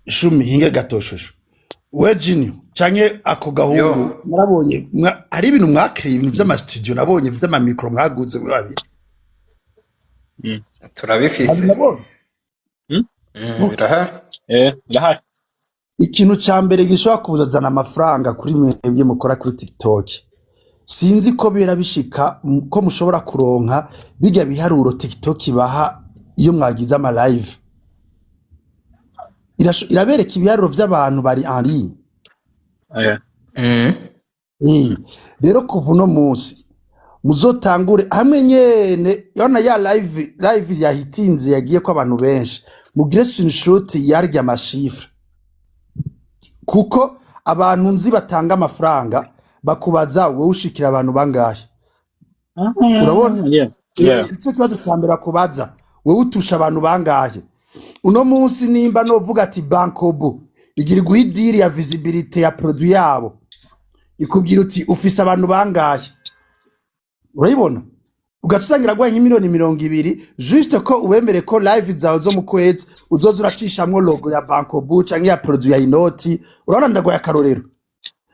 Shumi, hinge gatoshosho we Junior canke ako gahungu. Yo. Narabonye hari ibintu mwakreye, ibintu vy'ama studio, nabonye vy'ama micro mwaguze mwe babiri. Turabifise. Nabonye. Birahari. Eh, birahari. Ikintu ca mbere gishobora kuzana amafaranga kuri mwebwe mukora kuri TikTok, sinzi ko bera bishika ko mushobora kuronka bijya biharuro TikTok ibaha iyo mwagize ama live. Irabereka ibiharuro vy'abantu bari en ligne. Rero kuva uno munsi muzotangure hamwe nyene yona ya live yahitinze, yagiye ko abantu benshi, mugire screenshot yarya ama chiffres, kuko abantu nzi batanga amafaranga bakubaza: "Wowe ushikira abantu bangahe?" Urabona? Yeah. Ico kibazo ca mbere bakubaza: "Wowe utusha abantu bangahe?" Uno munsi nimba novuga ati Bancobu igira iguha i deal ya visibilité ya produit yabo, ikubwira uti: "Ufise abantu bangahe?" Urayibona, ugaca usanga iraguha nk'imiliyoni 20, juste ko uwemere ko live zawe zo mu kwezi uzoza uracishamwo logo ya Bancobu canke ya produit ya inoti. Urabona, ndagoye akarorero.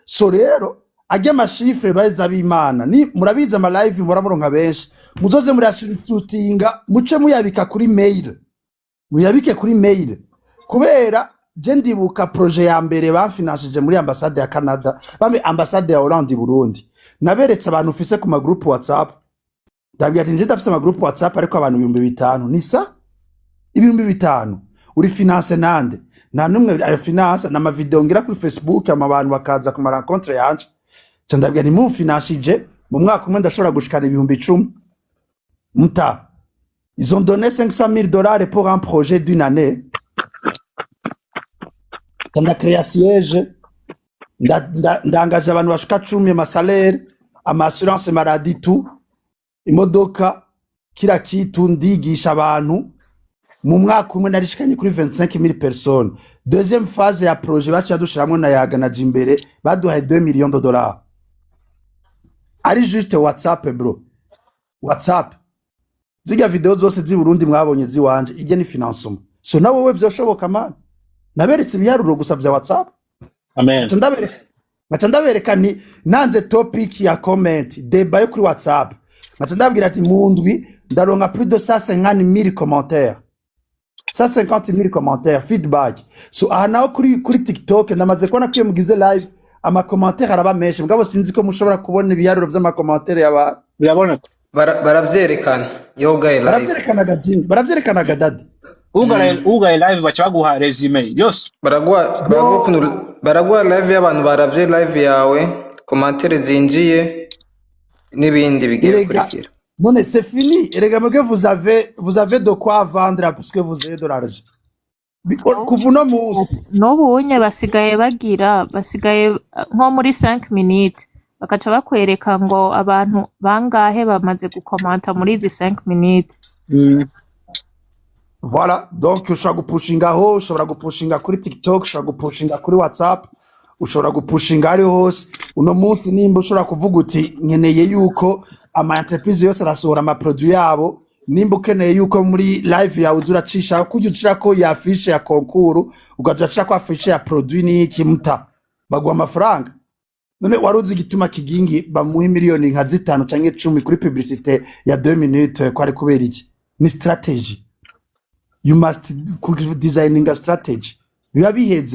So rero ajya ama chiffres, baheza b'Imana ni murabizi, ama live muramuronka benshi, muzoze murayashutinga, muce muyabika kuri mail, muyabike kuri mail, kubera je ndibuka projet ya mbere bamfinanshije muri ambasade ya Canada, bambe ambasade ya Hollande i Burundi. Naberetse abantu ufise ku ma groupe WhatsApp, ndabwira ati: "Nje ndafise ama groupe WhatsApp, ariko abantu 5000 nisa 5000 uri finance nande?" Nta numwe ayo finance n'ama video ngira kuri Facebook, ama bantu bakaza ku ma rencontre yanje. Ca ndabwira nti: "Mumfinanshije mu mwaka umwe ndashobora gushikana 10,000." Muta ils ont donné 500 000 dollars pour un projet d'une année. Ndakreya siège, ndangaje abantu bashika 10, ama salaire, ama assurance maladie, tout, imodoka, kila kitu. Ndigisha abantu, mu mwaka umwe narishikanye kuri 25 000 personnes. Deuxième phase ya projet baciye dushiramwo na Yaga na Jimbere, baduhaye 2 millions de dollars, ari juste WhatsApp, bro. WhatsApp, zirya video zose z'i Burundi mwabonye ziwanje, ijye ni financement. So na wowe vyoshoboka, man. Naberetse ibiharuro gusa vya WhatsApp. Amen. Nkaca ndabereka nti nanze topic ya comment, débat yo kuri WhatsApp, nkaca ndabwira ati mu ndwi ndaronka plus de 150 000 commentaires, 150 000 commentaires, feedback. So aha naho kuri TikTok ndamaze kubona ko iyo mugize live ama commentaire araba menshi, mugabo sinzi ko mushobora kubona ibiharuro vy'ama commentaire y'abantu. Biraboneka. Baravyerekana iyo ugaye live. Baravyerekanaga Jimmy, baravyerekanaga dadi. Ugaye live baca baguha résumé yose. Baraguha baraguha live y'abantu baravye live yawe, commentaire zinjiye n'ibindi bigiye Erega bikurikira. none c'est fini. Erega mwebwe vous avez de quoi vendre parce que vous avez de l'argent. Kuva uno munsi. N'ubu unye basigaye bagira, basigaye nko muri 5 minutes bakaca bakwereka ngo abantu bangahe bamaze gukomanta muri izi 5 minutes. Voilà, donc ushobora gupushinga aho, ushobora gupushinga kuri TikTok, ushobora gupushinga kuri WhatsApp, ushobora gupushinga ari hose. Uno munsi nimba ushobora kuvuga uti nkeneye yuko ama entreprise yose arasohora ama produit yabo, nimba ukeneye yuko muri live yawe uza uracisha kujya ushirako ya affiche ya concours, ugaza uracishako affiche ya produit n'iki, muta baguha amafaranga. None wari uzi igituma Kigingi bamuha miliyoni nka 5 canke 10 kuri publicité ya 2 minutes? Ko ari kubera iki? Ni strategy. You must designing a strategy, biba biheze.